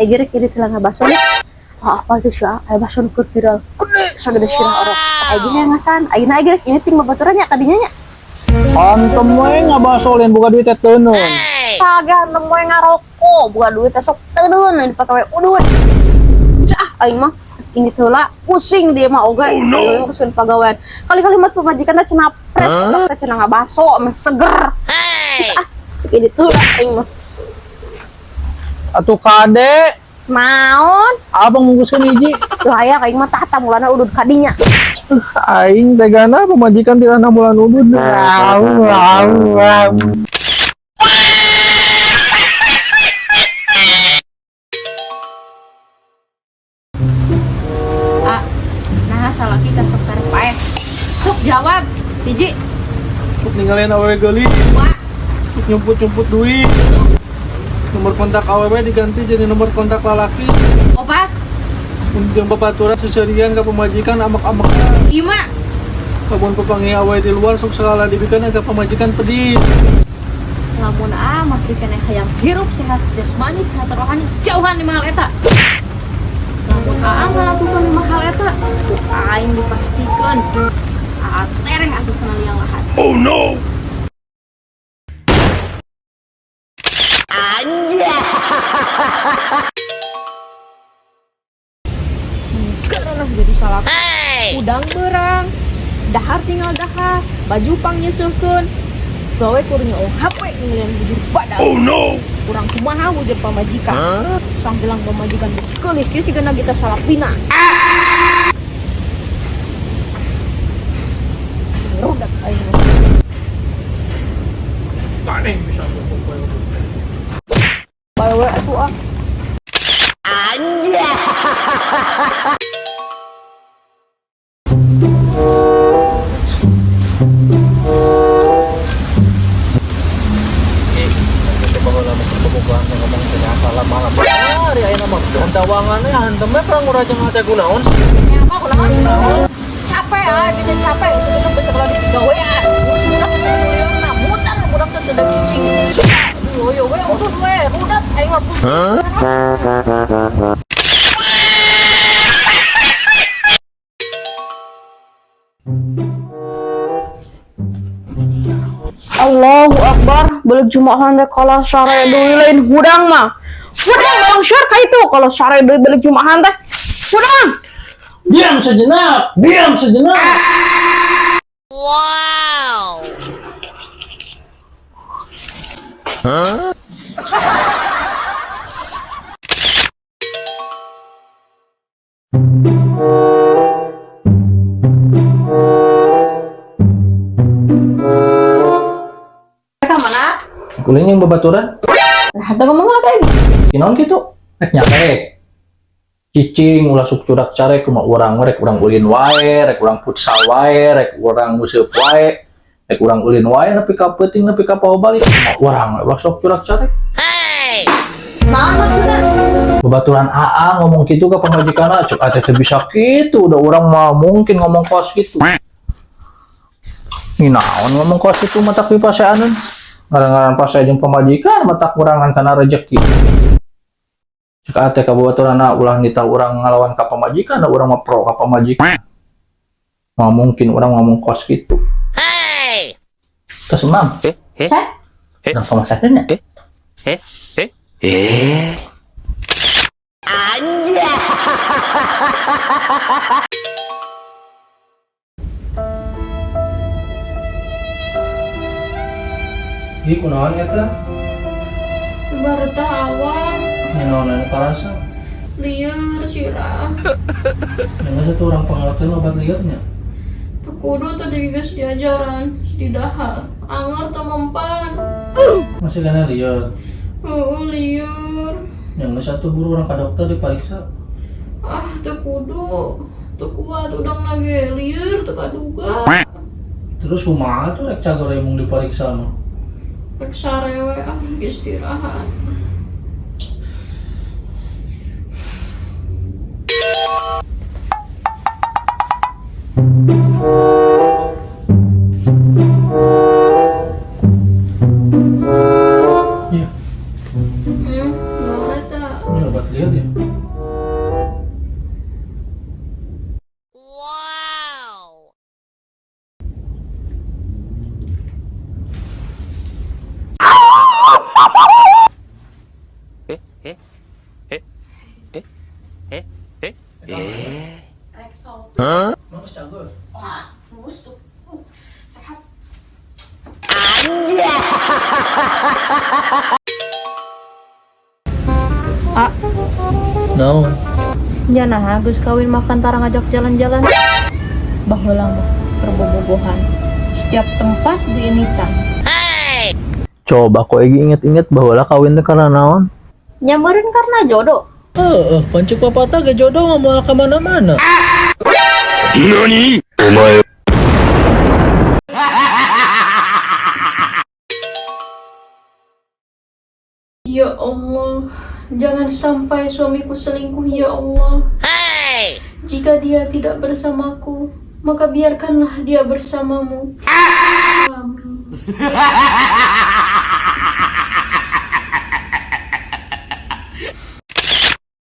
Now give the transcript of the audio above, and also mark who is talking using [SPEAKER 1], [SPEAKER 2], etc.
[SPEAKER 1] Gerek ini telah ngabaso nya. Ah, apa tuh sih? Aya baso nu keur viral. Gede sagede sirah orok. Aya ge ngasan. Ayeuna gerek ini ting babaturan nya kadinya nya.
[SPEAKER 2] Hantem we ngabaso lain buka duit teh teuneun.
[SPEAKER 1] Kagak nemu we ngarokok, buka duit teh sok teuneun lain dipake we udut. Ah, aing mah ini teh lah pusing dia mah oge. Oh, no. Aing pagawean. Kali-kali mah pamajikan teh cenah pret, teh cenah ngabaso meh seger. Terus ah, ini tuh lah aing mah.
[SPEAKER 2] Atuh kade,
[SPEAKER 1] Naon?
[SPEAKER 2] abang mungkuskeun hiji.
[SPEAKER 1] Tuh aya aing mah tah mulana udud kadinya.
[SPEAKER 2] Aing tegana pamajikan tirana bulan udud.
[SPEAKER 1] Ah, nah salaki ka sok tarep paeh. Sok jawab. Hiji,
[SPEAKER 2] Ninggalin awewe geulis,
[SPEAKER 1] dua,
[SPEAKER 2] nyumput-nyumput duit. Nomor kontak awewe diganti jadi nomor kontak lalaki.
[SPEAKER 1] opat,
[SPEAKER 2] Jeung babaturan seserian ka pamajikan amak-amakan.
[SPEAKER 1] lima.
[SPEAKER 2] Lamun papanggih awewe di luar sok segala dibikeun ka pamajikan pedih.
[SPEAKER 1] Lamun ah masih keneh hayang hirup sehat jasmani sehat rohani jauhan lima hal eta. Lamun aa ngalakukan lima hal eta, ku aing dipastikeun aa tereh asup kana liang lahat.
[SPEAKER 2] Oh no.
[SPEAKER 1] Karena jadi salah. Udang berang, dahar tinggal dahar, baju pang nyeuseuhkeun. Gawe kurnya oh HP ngelian bujur badan.
[SPEAKER 2] Oh no.
[SPEAKER 1] Kurang kumaha wujud pamajikan. Sanggelang pamajikan geus geulis kieu sigana kita salapina. Rudak aing mah.
[SPEAKER 2] Aneh bisa ngomong kowe.
[SPEAKER 1] Bae we atuh ah.
[SPEAKER 2] Hari ayeuna mah hantawangan we hantem we perang urang jeung teh kunaon.
[SPEAKER 1] Ya apa kunaon? Capek ah, kita capek itu besok besok lagi digawean. Ngurus budak teh kuliahna, mutar budak teh teu cicing. Aduh, yo we udud we, rudat aing mah pusing. Allahu Akbar, balik Jumahan teh kalau sare deui lain hudang mah. Hudang bang syur ka itu kalau sare deui balik Jumahan teh. Hudang.
[SPEAKER 2] Diam sejenak, diam sejenak.
[SPEAKER 1] Mereka mana?
[SPEAKER 2] Kuling yang babaturan,
[SPEAKER 1] Nah, atau ngomong lah kayak
[SPEAKER 2] kinaon kitu? Rek nyarek. Cicing ulah sok curak carek kumaha urang rek urang ulin wae, rek urang futsal wae, rek urang nguseup wae, rek urang ulin wae nepi ka peuting nepi ka poho balik. Kumaha urang ulah sok curak carek.
[SPEAKER 1] Naon maksudna?
[SPEAKER 2] Babaturan AA ngomong gitu ke pamajikanna, cuk ate teh bisa kitu, udah urang mah mungkin ngomong kos gitu. Ini naon ngomong kos gitu matak pipaseaneun. Ngaran-ngaran pase jeung pamajikan matak kurangan kana rejeki. Cek ate ka babaturanna ulah nitah urang ngalawan ka pamajikan, da urang mah pro ka pamajikan. Mah mungkin urang ngomong kos gitu. Terus mam,
[SPEAKER 1] Saya?
[SPEAKER 2] urang pamasakeun nya? Ih, kunaon eta?
[SPEAKER 1] Baru awan,
[SPEAKER 2] Nya naon anu karasa?
[SPEAKER 1] lieur sirah.
[SPEAKER 2] Dengan satu orang pangalakeun obat liurnya.
[SPEAKER 1] Teu kudu tadi geus diajaran, geus didahar. Anger teu mempan.
[SPEAKER 2] Masih kena liur.
[SPEAKER 1] Heueuh lieur.
[SPEAKER 2] Yang satu buru orang ke dokter diperiksa.
[SPEAKER 1] Ah, teu kudu. Teu kuat udang lagi lieur teu kaduga.
[SPEAKER 2] Terus kumaha tuh rek cager emang diperiksa mah.
[SPEAKER 1] Rek sare we ah istirahat.
[SPEAKER 2] Iya,
[SPEAKER 1] Naon eta?
[SPEAKER 2] ini obat liur ya.
[SPEAKER 1] Ah,
[SPEAKER 2] Naon?
[SPEAKER 1] nya nah geus kawin makan tara ngajak jalan-jalan. Baheula mah perbobogohan. Setiap tempat diinitan.
[SPEAKER 2] Coba kok Egi inget-inget bahwa kawin teh karena naon?
[SPEAKER 1] Nya meureun karena jodoh.
[SPEAKER 2] Heeh, pan ceuk papatah ge jodoh mah moal ka mana-mana.
[SPEAKER 3] 何お前。
[SPEAKER 4] Ya Allah, jangan sampai suamiku selingkuh, ya Allah. Jika dia tidak bersamaku, maka biarkanlah dia bersamamu. Amin.